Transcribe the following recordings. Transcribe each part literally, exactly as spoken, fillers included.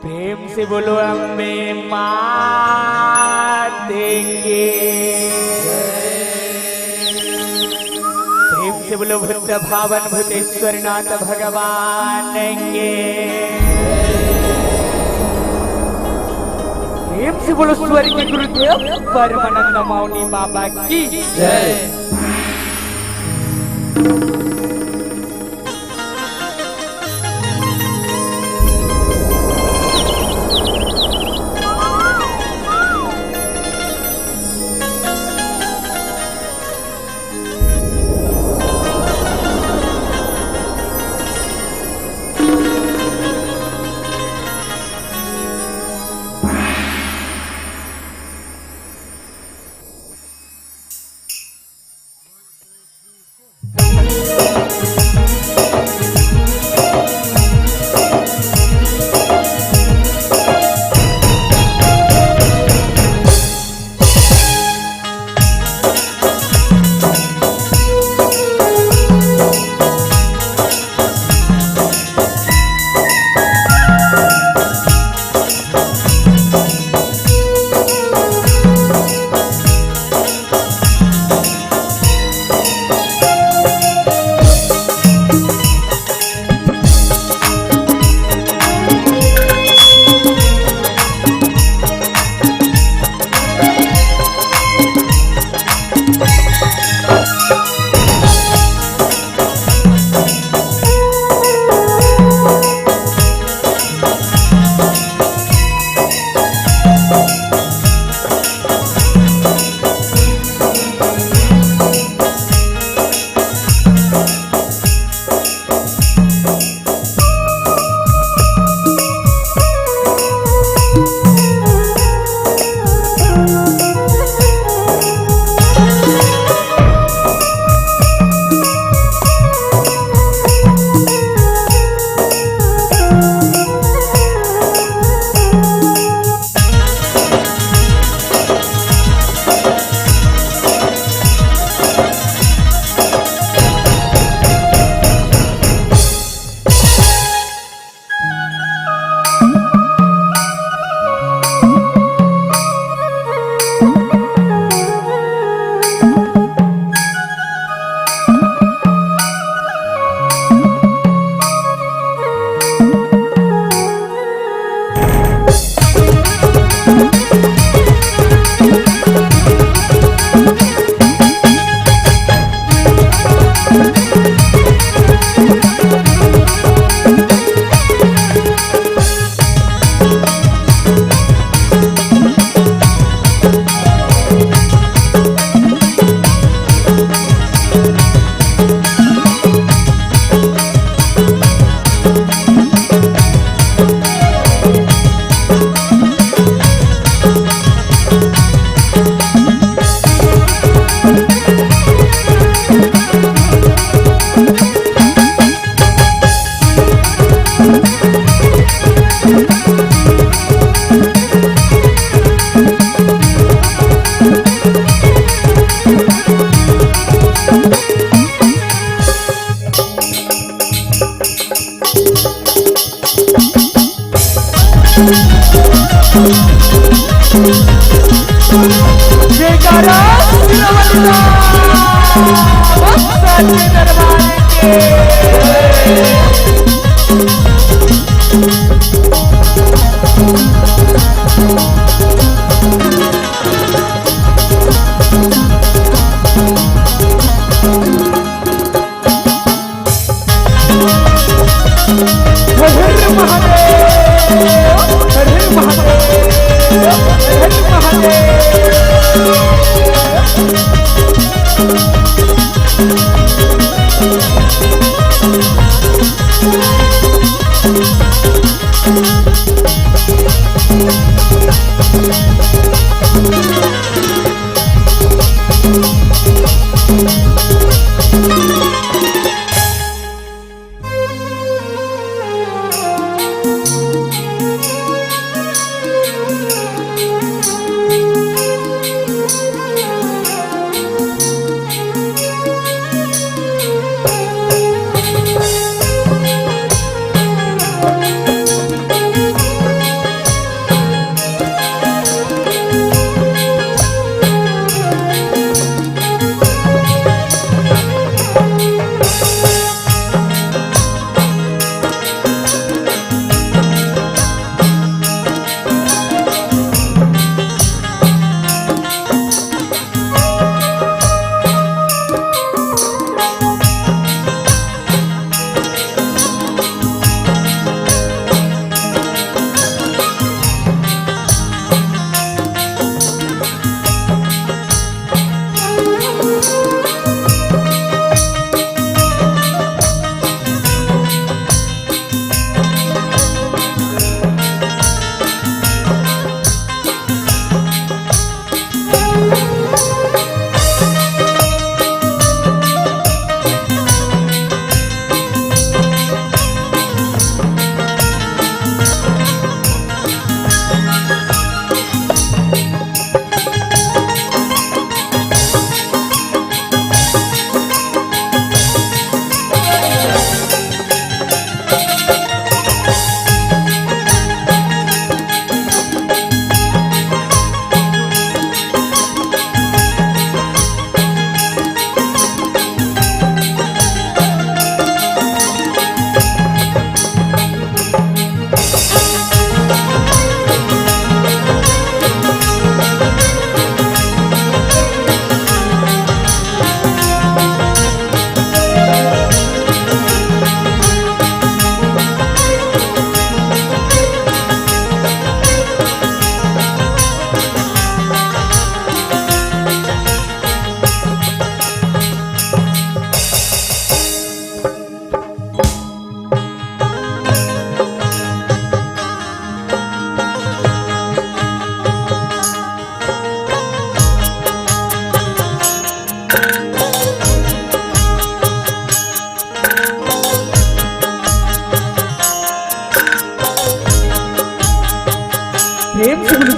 प्रेम से बोलो अम्बे माते के। प्रेम से बोलो भूत भावन भूतेश्वरनाथ भगवान के। प्रेम से बोलो स्वर्गीय गुरुदेव परमानंद मौनी बाबा की जय। जयकारा। सच्चे दरबार के। हर हर महादेव, हर हर महादेव, हर हर महादेव।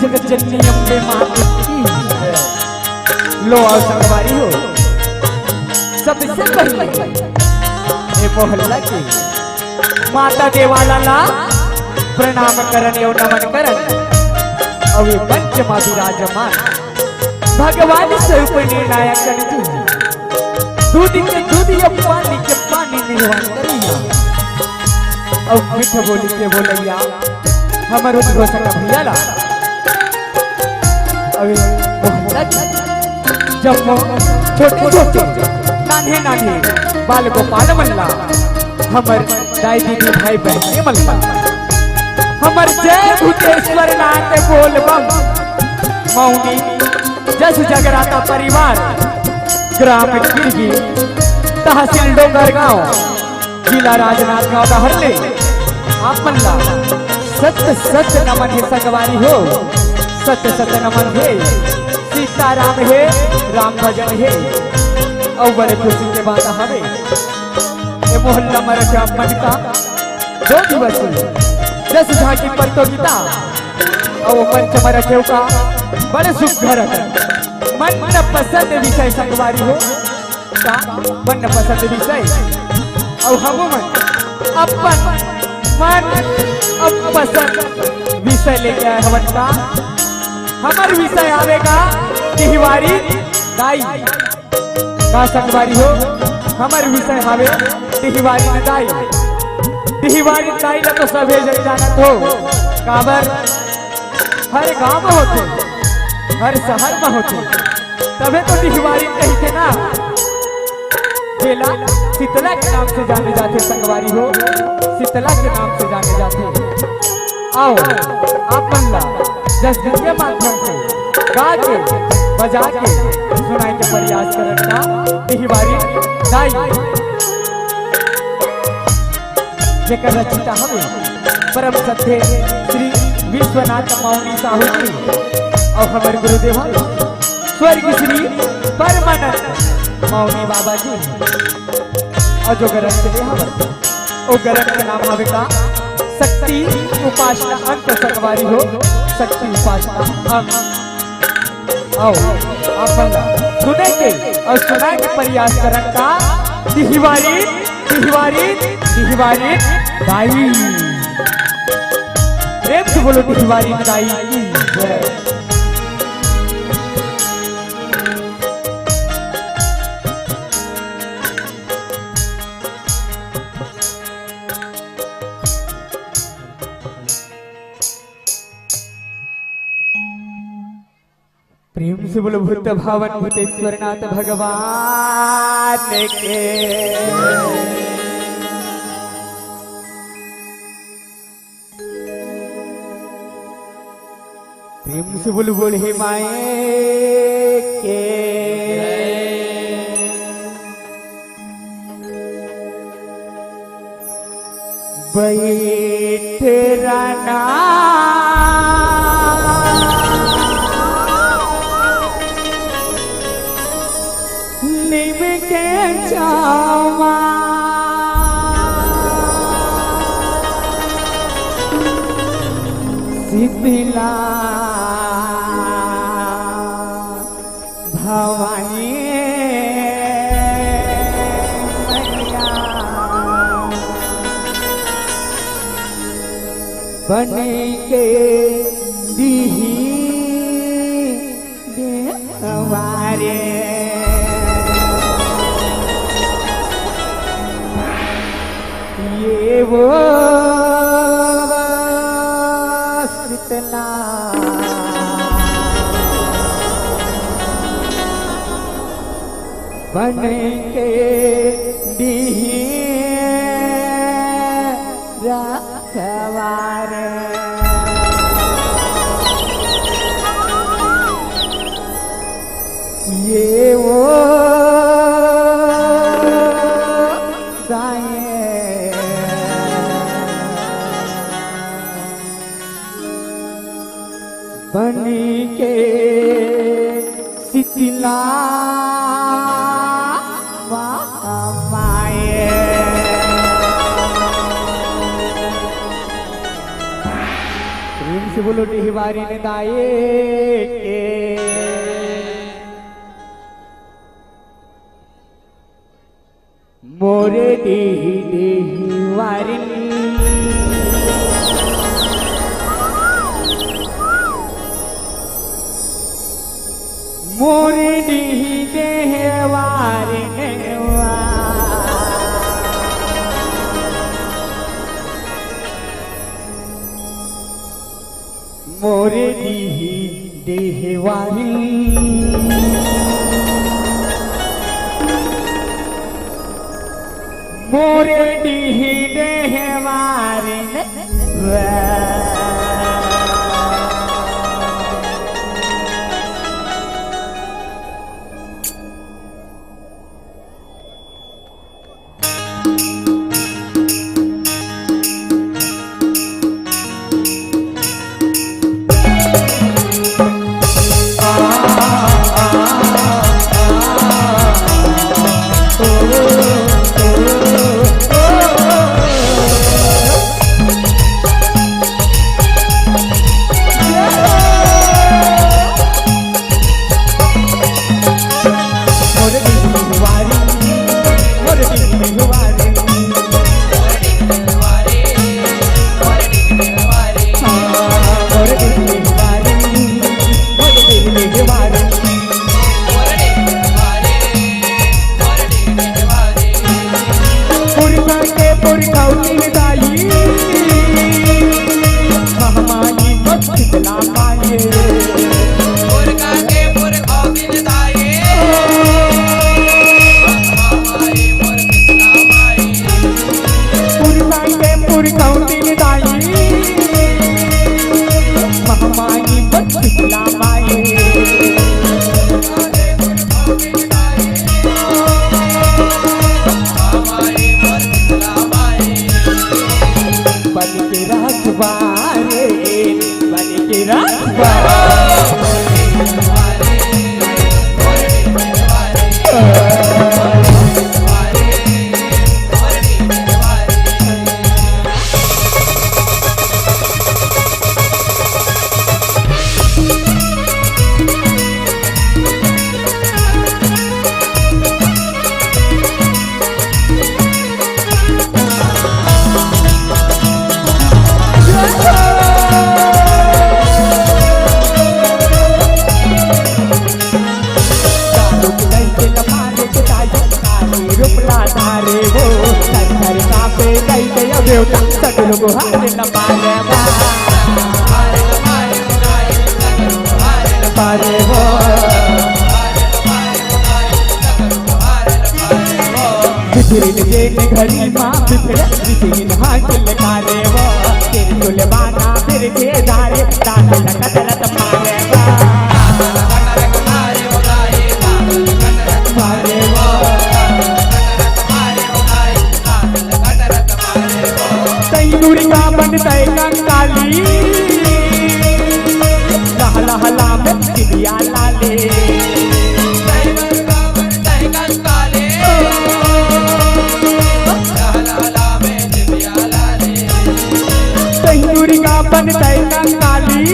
जगत जननी अम्बे माता की। लो आओ संगवारी हो, सबसे पहले ए मोहल्ला के माता देवाला ला प्रणाम करन अउ नमन करन। अउ ये मंच मा विराजमान भगवान स्वरूप निर्णायक जी, दूध के दूध अउ पानी के पानी निर्वाण करिया। अउ मीठ बोली के बोलैया हमर उद्घोषक भैया ला। अउ मोहल्ला के जम्मो छोटे छोटे नान्हे नान्हे बाल गोपाल मन ला, हमर दाई दीदी भाई बहन मन ला, हमर जय भूतेश्वर नाथ बोल बम मौनी जस जगराता परिवार, ग्राम किरगी, तहसील डोंगरगांव, जिला राजनांदगांव डहर ले आप मन ला सत सत नमन हे संगवारी हो, सत सत नमन हे। सीताराम हे, राम भजन हे। अउ बड़े खुशी के बात हवे, ये मोहल्ला म रखे आप मन का दो दिवसीय जस झांकी प्रतियोगिता अउ मंच म रखे का बड़े सुघर मन पसंद विषय संगवारी हो का मन पसंद विषय अउ हमू मन अपन मन अउ पसंद विषय लेके आए हवन का। हमर विषय आवेगा तिहवारी दाई। का संगवारी हो, हमर विषय हवे तिहवारी दाई। तिहवारी दाई ला तो सभे जन जानत हो, काबर हर गांव म होथे, हर शहर म होथे, तभे तो तिहवारी कहिथे ना। जेला शीतला के नाम से जाने जाथे संगवारी हो, शीतला के नाम से जाने जाथे। आओ, आप मन ला जस गीत के माध्यम से गा के, बजा के सुनाए के प्रयास करत का तिहवारी दाई, जेकर रचिता हवे परम श्रद्धेय श्री विश्वनाथ मौनी साहू जी अउ हमर गुरुदेव हवे स्वर्गीय श्री परमानंद मौनी बाबा जी। अउ जो ग्रंथ ले हवे, ओ ग्रंथ के नाम हवे का शक्ति उपासना अंक संगवारी हो, शक्ति उपासना अंक। आओ, आप मन ला सुने के अउ सुनाए के प्रयास करन का तिहवारी, तिहवारी, तिहवारी दाई। प्रेम से बोलो तिहवारी दाई की जय। प्रेम से बोलो भूत भावन भूतेश्वर नाथ भगवान के। प्रेम से बोलो बूढ़ी माई के। बैठ रहना नीम के छावा। शीतला भवानी मैया बन के दिही देवारे। ये वो शीतला बन के दिही रखवार। ये वो गाए बन के शीतला माए। प्रेम बोलो डिहवारिन दाई के। मोरे डीह डिहवारिन, मोरे डीह डिहवारिन। मोरे डीह डिहवारिन, मोरे डीह डिहवारिन। पुरखा के पुरखौती दाई, महमाई मत शीतला माई। पुरखा के पुरखौती दाई, महमाई मोर शीतला माई। पुरखा के पुरखौती दाई, महमाई मत शीतला माई। बन के रखवारे, बन के रखवारे। बिखरिन जेन घरी मा बिखरे, बिखरिन हाकिल कारे वो, तेरे चुलबाना फिर के धारे, दांत लकत रत मारे वो। मारे वो। तई दुर्गा बन तई कंकाली, लह लह लाम दिया लाले। तंदूरी का बन तय कंकाली,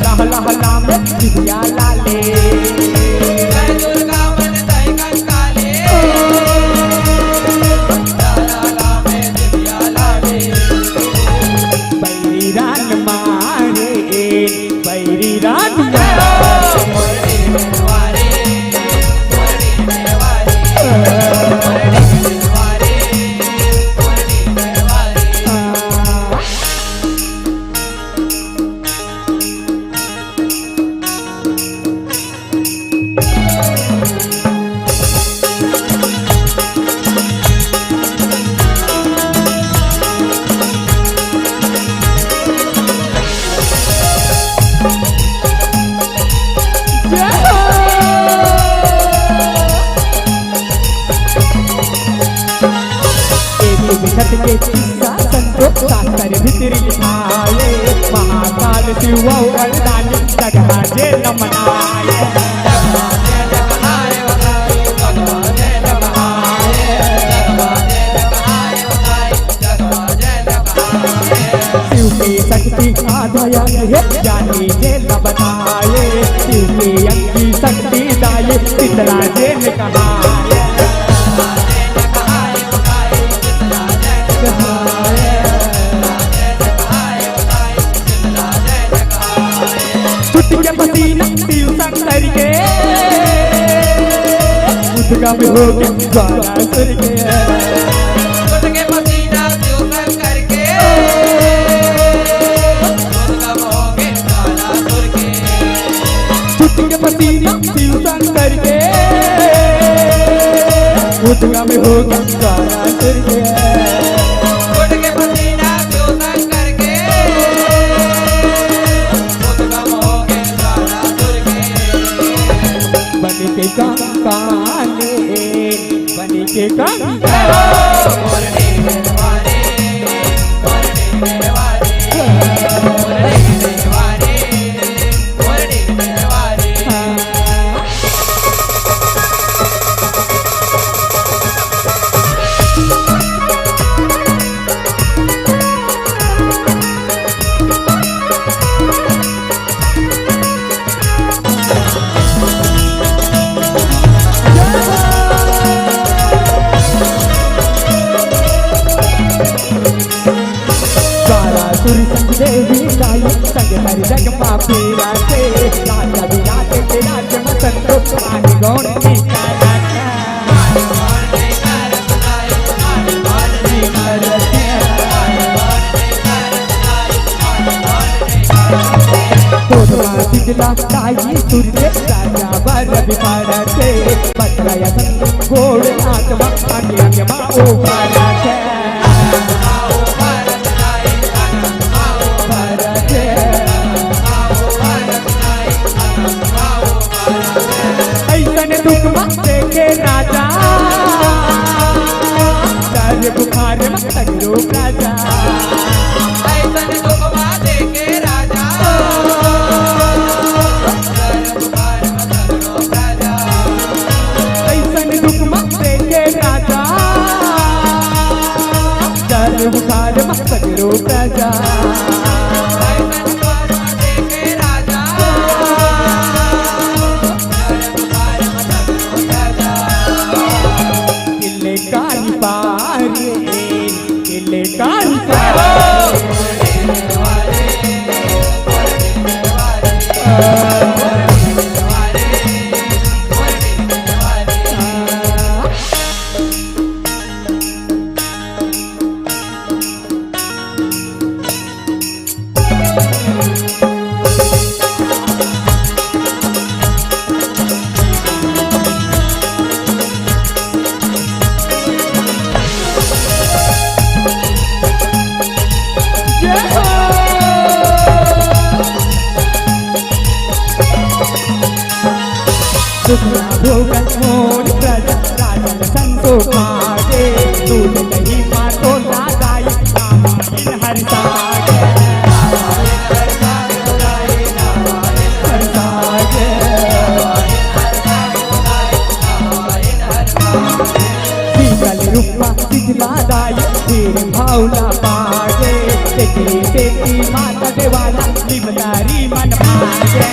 लह लह लाम दिया लाले। बैरी रान मारे, बैरी रान मारे। एक विधत के किस्सा संतोष शास्त्र भीतर लिखाए, महाकाल शिव अवतार दानी जगह जे नमनाए। की शक्ति आधा अंग हे, जानी जे न बताए। शिव की अंग की शक्ति दाई, इतना जे न कहाए। छुट के पसीना शिव शंकर के, उद्गम हो के ज्वाला सुर के। छुट के पसीना शिव शंकर के, उद्गम हो के ज्वाला सुर के। छुट के पसीना शिव शंकर के, उद्गम हो के ज्वाला सुर के। छुट के पसीना शिव शंकर के, उद्गम हो के ज्वाला सुर के। बन के कंकाल, बन के कंकाल। तारासुर संग देवी दाई, संग हर जग पापी राखे। राजा विराट के राज में संतोष, मान गौर की कारक। तोरमा शीतला दाई सूर्य राजा बर विपार के, बदलाया संग गोड़ आत्मा अंग अंग मा उभार के। ऐसन दुख मा देखे राजा, दर बुखार मा सगरो राजा। ऐसन दुख मा देखे राजा, दर बुखार मा सगरो राजा। ऐसन दुख मा देखे राजा, दर बुखार मा सगरो राजा। ऐसन दुख मा देखे राजा, किले कानी पारे, किले कानी पारे। दुखला भोगत मोर प्रजा, राजन संतोष पावे। दूध दही मा तोला दाई, रामायण हर सागे। हर सागे। शीतल रूपा शीतला दाई, फिर भावला पागे। तेती तेती माता देवाला, निमदारी मन मागे।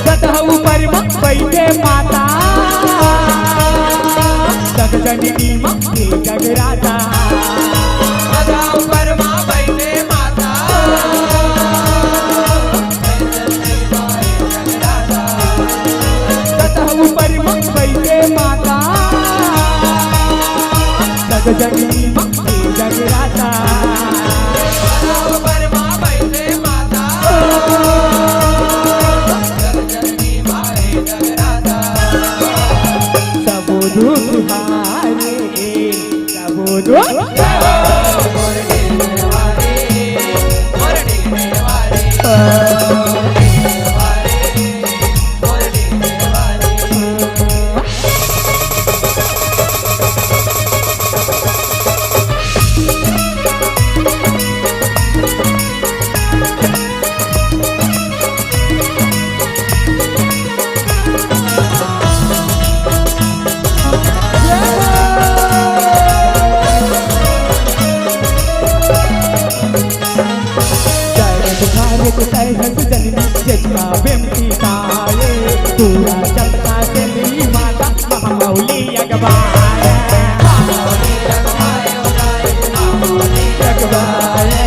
गदहा ऊपर मा बैठे माता, जग जननी मा हे जगराता। गदहा ऊपर मा बैठे माता, गदहा ऊपर मा बैठे माता, जग जननी मा हे जगराता। गदहा ऊपर मा बैठे माता, जग जननी मा हे जगराता। सबो दुख हारे, सबो दुख सीताए, पूरा जपता चली माता महामौली अगवाए। अगवाए।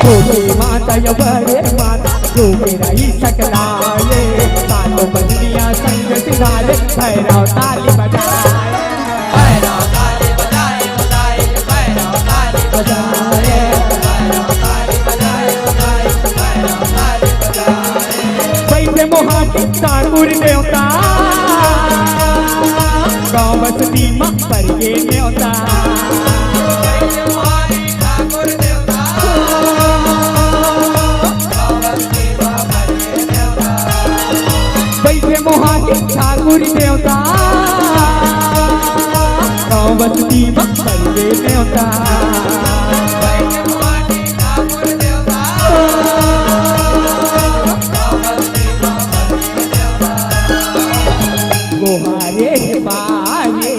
छोटे माता या बड़े माता, जो मेरा ही सकलाए, सातों बहिनिया संग सिधारे, भैरव ताली बजाए। भैरव ताली बजाए, बजाए, भैरव ताली बजाए, भैरव ताली बजाए, बजाए, भैरव ताली बजाए। बैठे मोहाटी ठाकुर देवता, गाँव बस्ती मा परिये नेवता। बैठे मोहाटी ठाकुर देवता, गाँव बस्ती मा परिये बैठे मोहाटी ठाकुर देवता, गाँव बस्ती मा परिये नेवता। गोहारे बारे,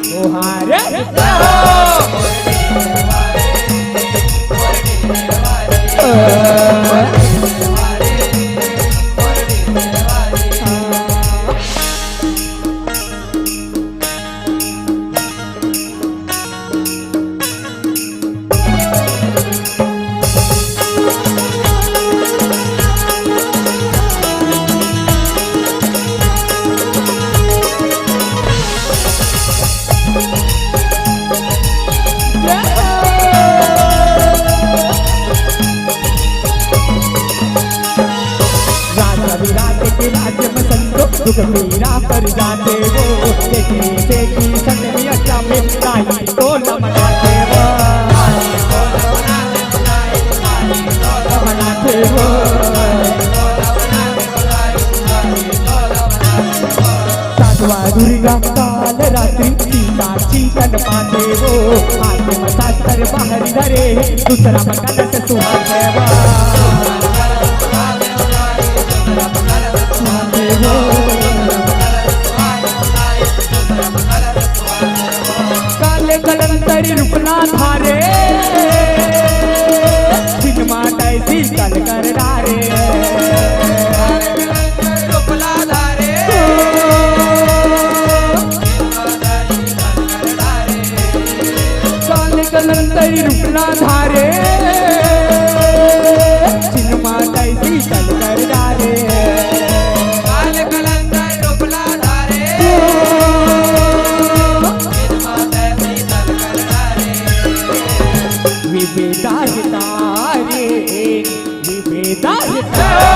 गोहारे। राजा विराट के राज्य में संतो दुख पीरा पर जाते वो, देखने से की सत में अच्छा में राई तो न मनाते वो। मनाते वो। सातवा दुर्गा काल रात्रि सीता चीतन पाते वो, हाथ में शास्त्र बाहर धरे, दूसरा मकान से सुहाते वो। काले कलंतरी रूपना धारे, छिन माता शीतल कर डारे। काल कलंतरी रूपना धारे, छिन माता शीतल कर डारे। काल कलंतरी रूपना धारे, छिन माता शीतल कर डारे। विवेदा हितारे, विवेदा हितारे।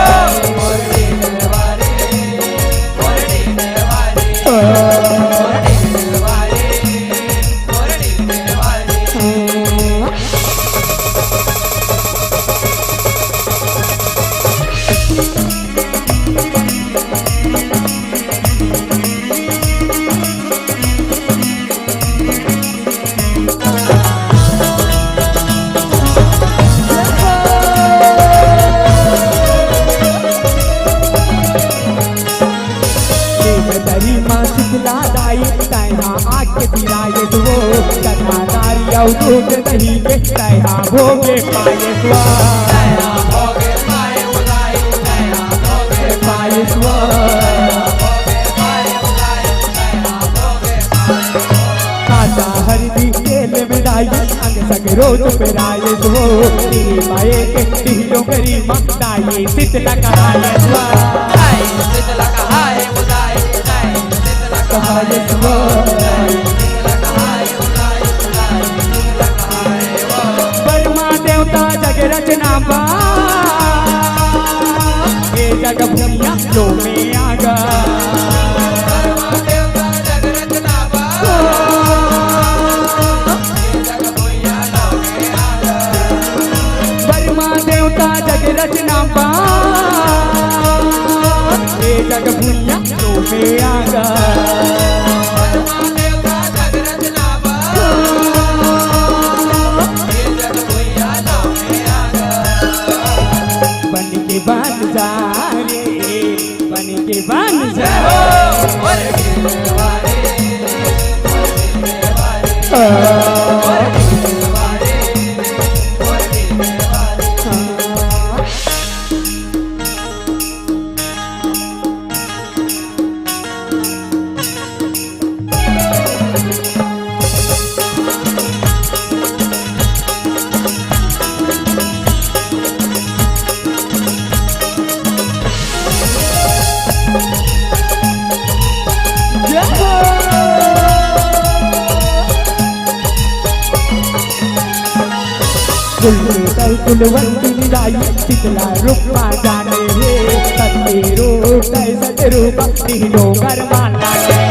दरी मा शीतला दाई, तैहा आके पिलाए दुवो, चना दारी अउ दूध दही के, तैहा भोगे पाए दुआ। पाए दुआ। काटा हरदी तेल में डाई, अंग संग रोज पेराए दो। तेरी माए के दिहियो गरी माँ, दाई शीतला कहाए दो। दाई शीतला कहाए दो, दाई, दाई शीतला कहाए दो। बर्मा देवता जग रचना बा, ए जग भुइया लो में आगा। बर्मा देवता जग रचना बा, ए जग भुइया लो में आगा। बन के बन जा रे, बन के बन जा। जय हो। वंती निदाई शीतला रूप मा जाने हे, सत्य रूप है सत रूप तीनों कर्मा लाने हे।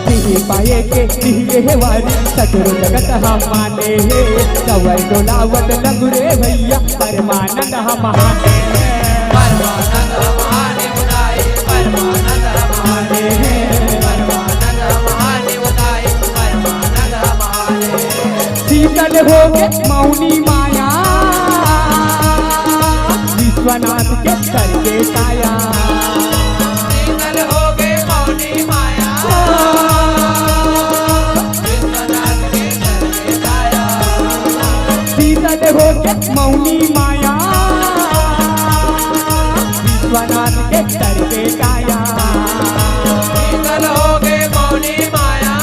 तिही पाए के तिही ये वारी सगरो जगत हम माने हे, कवर डोलावत लगुरे भैया परमानंद हम हाने हे। परमानंद हम हाने उदाई, परमानंद हम हाने हे, परमानंद हम हाने उदाई, परमानंद हम हाने हे। शीतल होगे मौनी माया, विश्वनाथ के करके काया। शीतल होगे मौनी माया, विश्वनाथ के करके काया। शीतल होगे मौनी माया, विश्वनाथ के करके काया। शीतल होगे मौनी माया,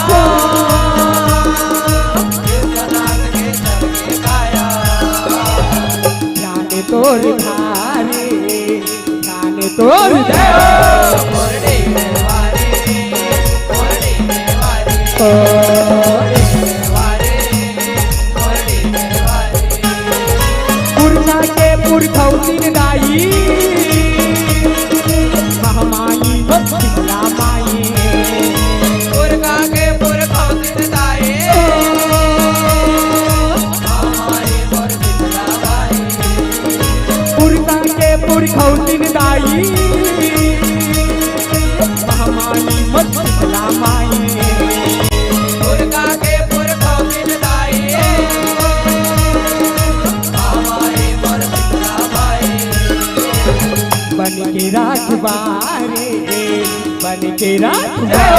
विश्वनाथ के करके काया। ज्ञान तोर धारे, ज्ञान तोर जय हो। पुरखा के पुरखौतिन दाई, महामाई हो शीतला माई। पुरखा के पुरखौतिन दाई, पुरखा के पुरखौतिन दाई, महामाई मोर शीतला माई। पुरखा के पुरखौतिन दाई, महामाई मोर शीतला माई। बन के राखवारे, बन के राखवारे।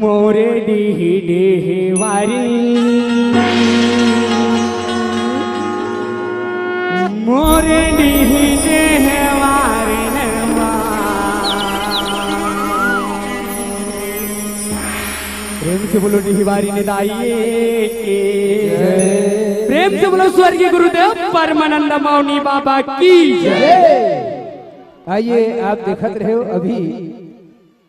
मोरे डीही डीही वारी, मोरे डीही डीही वारी। प्रेम से बोलो डीहवारी निदाई के। प्रेम से बोलो स्वर्गीय गुरुदेव परमानंद मौनी बाबा की। आइए, आप देखत रहे हो, अभी